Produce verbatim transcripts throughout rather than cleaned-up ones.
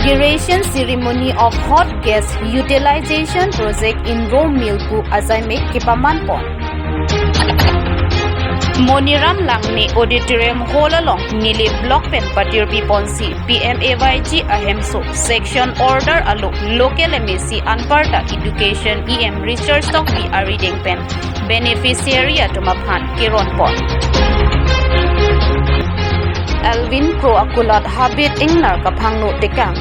Inauguration ceremony of hot gas utilization project in raw meal pu ajaimek kepaman pon. Moniram Langne Auditorium Hall along Nilip Block pen patirpi ponsi P M A Y G ahemso section order alo local M A C anparta education E M Richard Tokbi arideng pen beneficiary atum aphan keron pon. Alvin Kro akulat habit ingnar kaphangno tekang.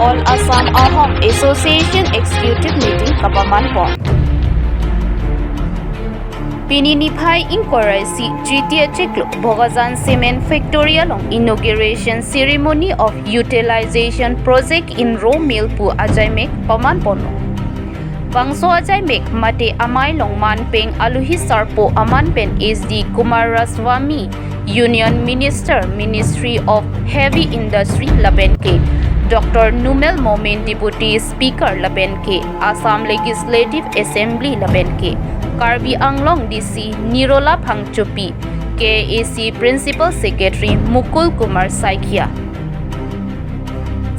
All Assam Ahom Association Executive Meeting kapaman pon. Pini niphai ingkoi ra isi Tritiya chiklo Bokajan Cement Factory along Inauguration Ceremony of Utilization Project in Raw Mill pu ajaimek paman ponlo. Bangso ajaimek mate amei along manpeng aluhi sarpo aman pen S D Kumar Raswamy, Union Minister, Ministry of Heavy Industry lapen ke Doctor Numel Momin, Deputy Speaker lapen ke Assam Legislative Assembly lapen ke Karbi Anglong D C Nirola Phangchopi, K A A C Principal Secretary Mukul Kumar Saikia,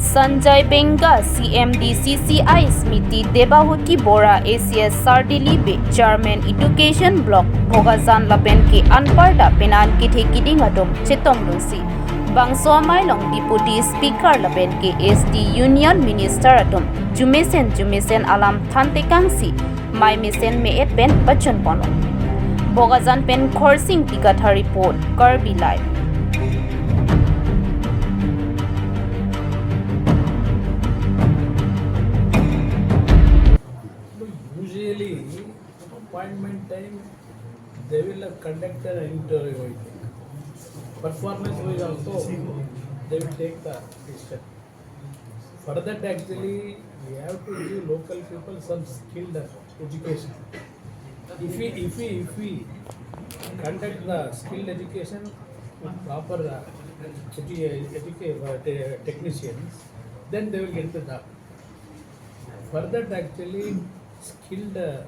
Sanjay Benga, C M D C C I Smriti Debahuti Bora, A C S Sardili Bey, Chairman Education Block Bokajan lapen ke anparta penan kethe kiding atum chetongdunsi bangso amei along Deputy Speaker lapen ke S D Union Minister atum jumesen jumesen alam than tekangsi mei mesen me-et pen pachun ponlo. Bokajan pen Khorsing Dikathar report, Karbi Live. Usually, appointment time, they will conduct an interview, I think. Performance wise also, they will take the decision. For that, actually, we have to give local people some skilled education. If we, if we, if we conduct the skilled education with proper, uh, edu-, educa-, uh, te-, technicians, then they will get the job. For that, actually, skilled, uh,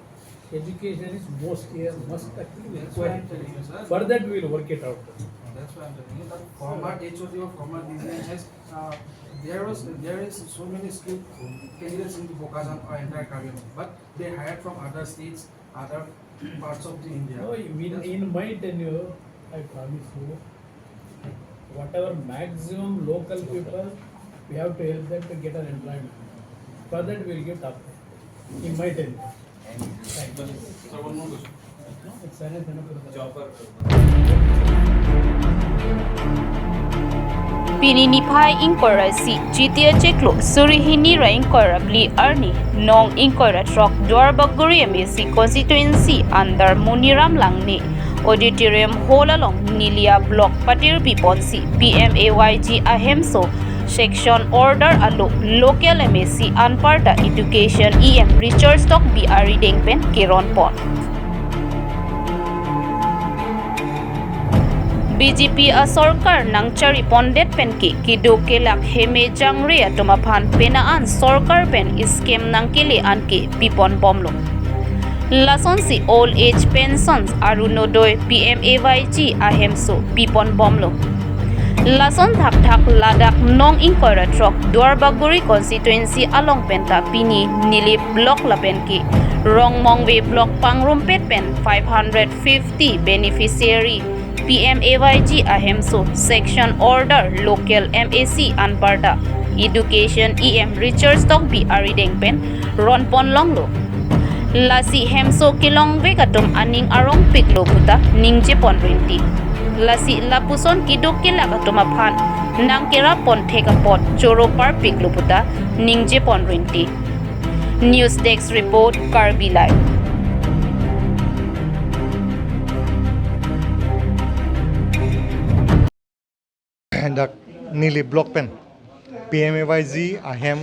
education is most, uh, must actually required. For that, we will work it out. That's why I'm telling you that former H O D or former D C M has, uh, there was, there is so many skilled candidates in Bokajan or entire Karbi Anglong, but they hired from other states, other parts of the India. No, in, in my tenure, I promise you, whatever maximum local people, we have to help them to get an employment. For that, we'll give top in my tenure. Thank you. Sir, one more question. No, it's silent enough for the Pini niphai ingkoi ra isi Tritiya chiklo suri hini ra ingkoi ra phli arni nong ingkoi ra throk Duarbagori M A C constituency under Moniram Langne Auditorium Hall along Nilip Block patirpi ponsi P M A Y G ahemso section order alo local M A C anparta education E M Richard Tokbi arideng pen keron pon. B J P asorkar nangchari pondet pen ke keduk kelak heme jangre atum aphan penang an sorkar pen scheme nangkele an ke pipon bomlo. Lasonsi old age pensions Orunodoi P M A Y G ahemso pipon bomlo. Lason thakthak ladak nong ingkoi ra throk Duarbagori constituency along penta pini Nilip Block lapen ke Rongmongve Block pangrumpet pen five hundred fifty beneficiary P M A Y G ahemso section order local M A C anparta education E M Richard Tokbi arideng pen ron pon longlo. Lasi hemso kelongvek atum aning arong piklo puta ningje pon rinti. Lasi lapuson keduk kelak atum aphan nangkerap pon thek apot choro parpiklo puta ningje pon rinti. News Desk Report, Karbi Live. Dak Nilip Block pen P M A Y G ahem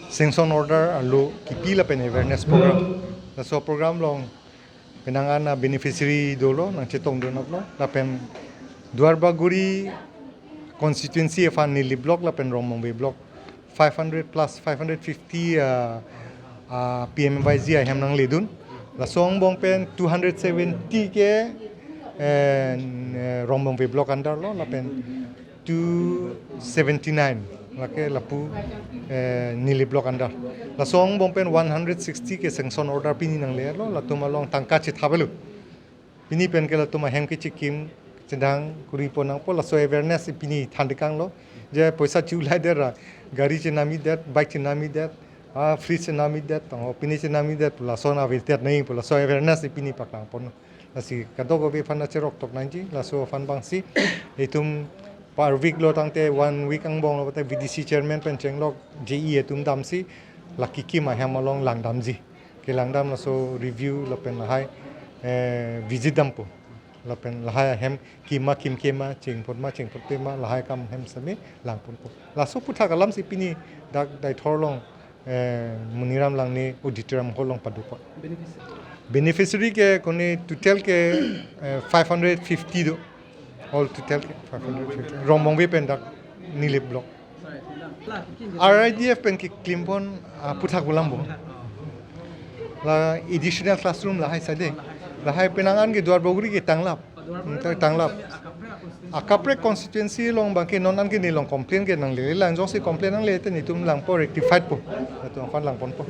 sanction order alo kipi lapen awareness program. Laso program along penang an a beneficiary dolo nangchetongdun aplo lapen Duarbagori constituency aphan Nilip Block lapen Rongmongve Block five hundred plus, five hundred fifty, uh, uh, P M A Y G ahem nangledun. Laso angbong pen two hundred seventy ke, eh, Rongmongve Block under lo lapen two seventy-nine, lake lapu, eh, neli block under. Laso angbong pen one hundred sixty ke sanction order pini nanglelo, latum along tangka chethapelo. Pini pen ke latum ahem kechikim chedang kuri pon nangpo, laso awareness pini thandikanglo. Je poisa chulai dera, gari chenamidet, bike chenamidet, ah, fridge chenamidet, tong pini chenamidet, laso na awareness nangpo, laso awareness pini paklang pon. Lasi kadokave aphan na cherok tok nangji, laso aphan abangsi itum per week lo tangte one week angbong lo te V D C chairman pen chenglok J E atum damsi la kikim ahem along langdamji. Kelangdam laso review lapen lahai, eh, visit dampo. Lapen lahai ahem kima kimkema, chingpot ma chingpotpe ma, lahai kam hem sami langponpo. Laso aputhak alamsi pini dak Deithor along, eh, Moniram Langne Auditorium Hall along padopon. Beneficiary? Beneficiary ke kone total ke, eh, five hundred fifty do. All total ke five hundred fifty. Rongbongve pen dak neli block. R I D F pen keklimpon, ah, aputhak pulang bo. La additional classroom lahai sade. Lahai penang an ke Duarbagori ke tanglap. Hmm, ta-, tanglap. Akaprek constituency along abangke non an ke neli along complain ke nangle, lang jongsi complain nangle te netum langpo rectified po. Latum aphan langponpo.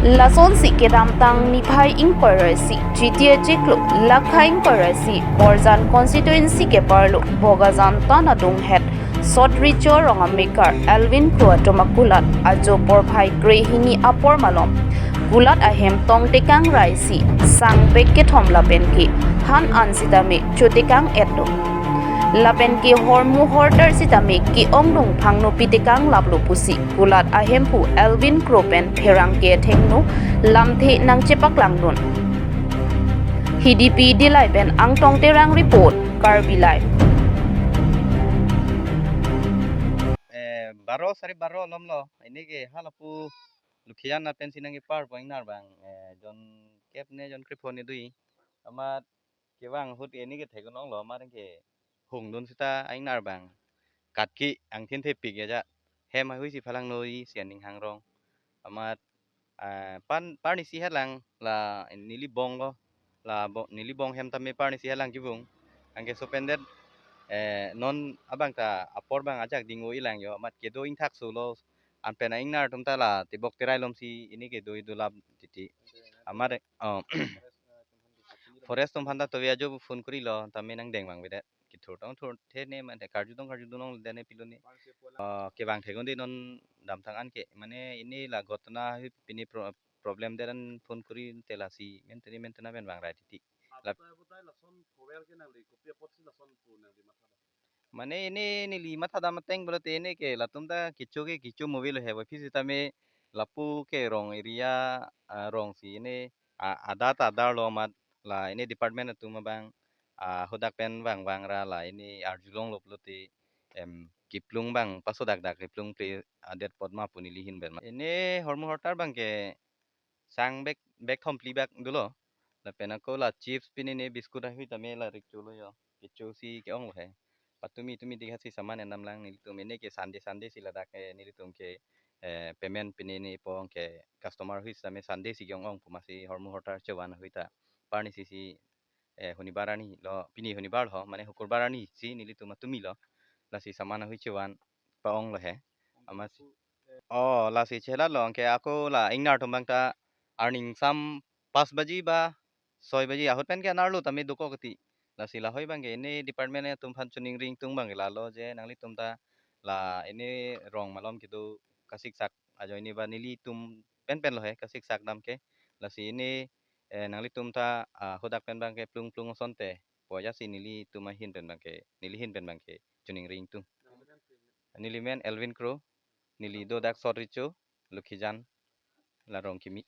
Lasonsi kedamtang niphai ingkoi ra isi, G T A chiklo, lakha ingkoi ra isi, Borjan constituency keparlo, Bokajan tan adunghet, Sot Recho rong amekar, Elvin Kro atum akulat, ajo porphai krehini apor malom kulat ahem tongtekang ra isi, sangbek kethom lapen ke han an sitame chotekang-etlo. Lapen ke hormu hortar sitame ke-ong dungphang nopi tekanglaplo pusi kulat ahemphu Elvin Kro pen pherangke athengno lamthe nangchepaklangdun. Hidipi Dillai pen Angtong Terang report, Karbi Live. Eh, baro, sari baro alomlo. Ini ke halapu Lukhijan na pensi nangkepar pon ingnar abang, eh, jon kep ne jon krepho ne dui. Amat kevang ahut ini ke theklonglo, amat ke hungdun seta ingnar abang. Katki angthin thepik aja. Hem ahui si phalang noi si aning hangrong. Amat, ah, pan parni si helang la neli bong ko. La bo-, neli bong hem tame parni si helang kevung. Anke sopendet, eh, non abang ta apor abang ajak ding-o-i lang jo. Amat kedo ingthak solo. Anpen a-ingnar atum ta la tebok terai alomsi ini ke doi dolap titi. Amar, oh, forest atum aphan ta tovi ajo phone kurilo, tame nangdeng abang beda. Kithur tong thurthe ne mate karjudun karjudun ong dene pilone. Oh, kevang thekon de non damtang an ke. Mane ini la ghotona hi pini pro-, problem de ran phone kuri te lasi menteri mentena pen vangrai titi. La abutai, abutai lason khovel ke nangli, kopi apotsi lason pu nangli matha? Mane ini neli mathadam ateng pulote ini ke latum ta kecho ke kecho mo avelo he, aphi sitame lapu ke rong area, ah, rong si ini, ah, adar ta adarlo amat la ini department atum abang, ah, hadak pen vang vang ra la ini arjulonglo pulote, em, keplung abang pasodakdak keplung ple adet apot ma pu neli ahin pen ma. Ini hormu hortar abang ke sang bag, bag thom phli bag dolo. Lapen ako la chips pini ne biscuit ahui tame la rikcholo jo. Kechosi ke-onglo he. Patumi tumi dikha si saman endam lang nelitum ini ke Sunday Sunday si ladak, eh, nelitum ke, eh, payment pini ne pong ke customer ahui tame Sunday si ke-ong-ong pu masi hormu hortar chevan ahui ta. Parni si si, eh, honibar arni lo, pini honibar ho, mane hukurbar arni si nelitum atumilo. Lasi saman ahui chevan pa-onglo he. Amat si. Oh, lasi chelatlo, anke ako la ingnar atum abang ta arning sam pas baji ba soi baji ahut pen ke anerlo tame dokok ti. Lasi lahai abang ke ini department atum aphan choningri ingtung abang ke lalo je nanglitum ta la ini rong malom kedo kasiksak ajoine ba nelitum penpen lo he kasiksak dam ke. Lasi ini, eh, nanglitum ta, ah, hadak pen abang ke plung plung asonte pu ajasi nelitum ahin pen abang ke, neli ahin pen abang ke choningri ingtung. Neli men Elvin Kro, neli do dak Sot Recho, Lukhijan, la rong kimi.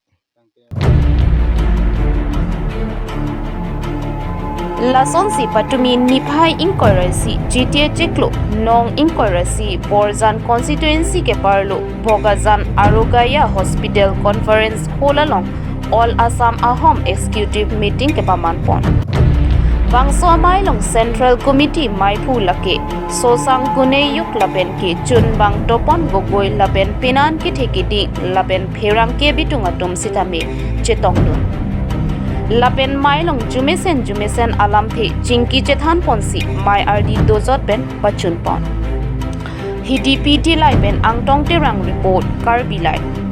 Lasonsi patumi niphai ingkoi ra isi, G T A chiklo, nong ingkoi ra isi, Borjan constituency keparlo, Bokajan Arogaya Hospital Conference Hall along, All Assam Ahom Executive Meeting kepaman pon. Bangso amei along Central Committee meiphu lake Sosang Kuneyuk lapen ke Chunbang Topon Gogoi lapen penan kethe kiding lapen pherangke bitung atum sitame chetongdun. lapen mei along jumesen jumesen alamthe chingki chethan ponsi mei ardi dojot pen pachun pon. Hidipi Dillai pen Angtong Terang report, Karbi Live.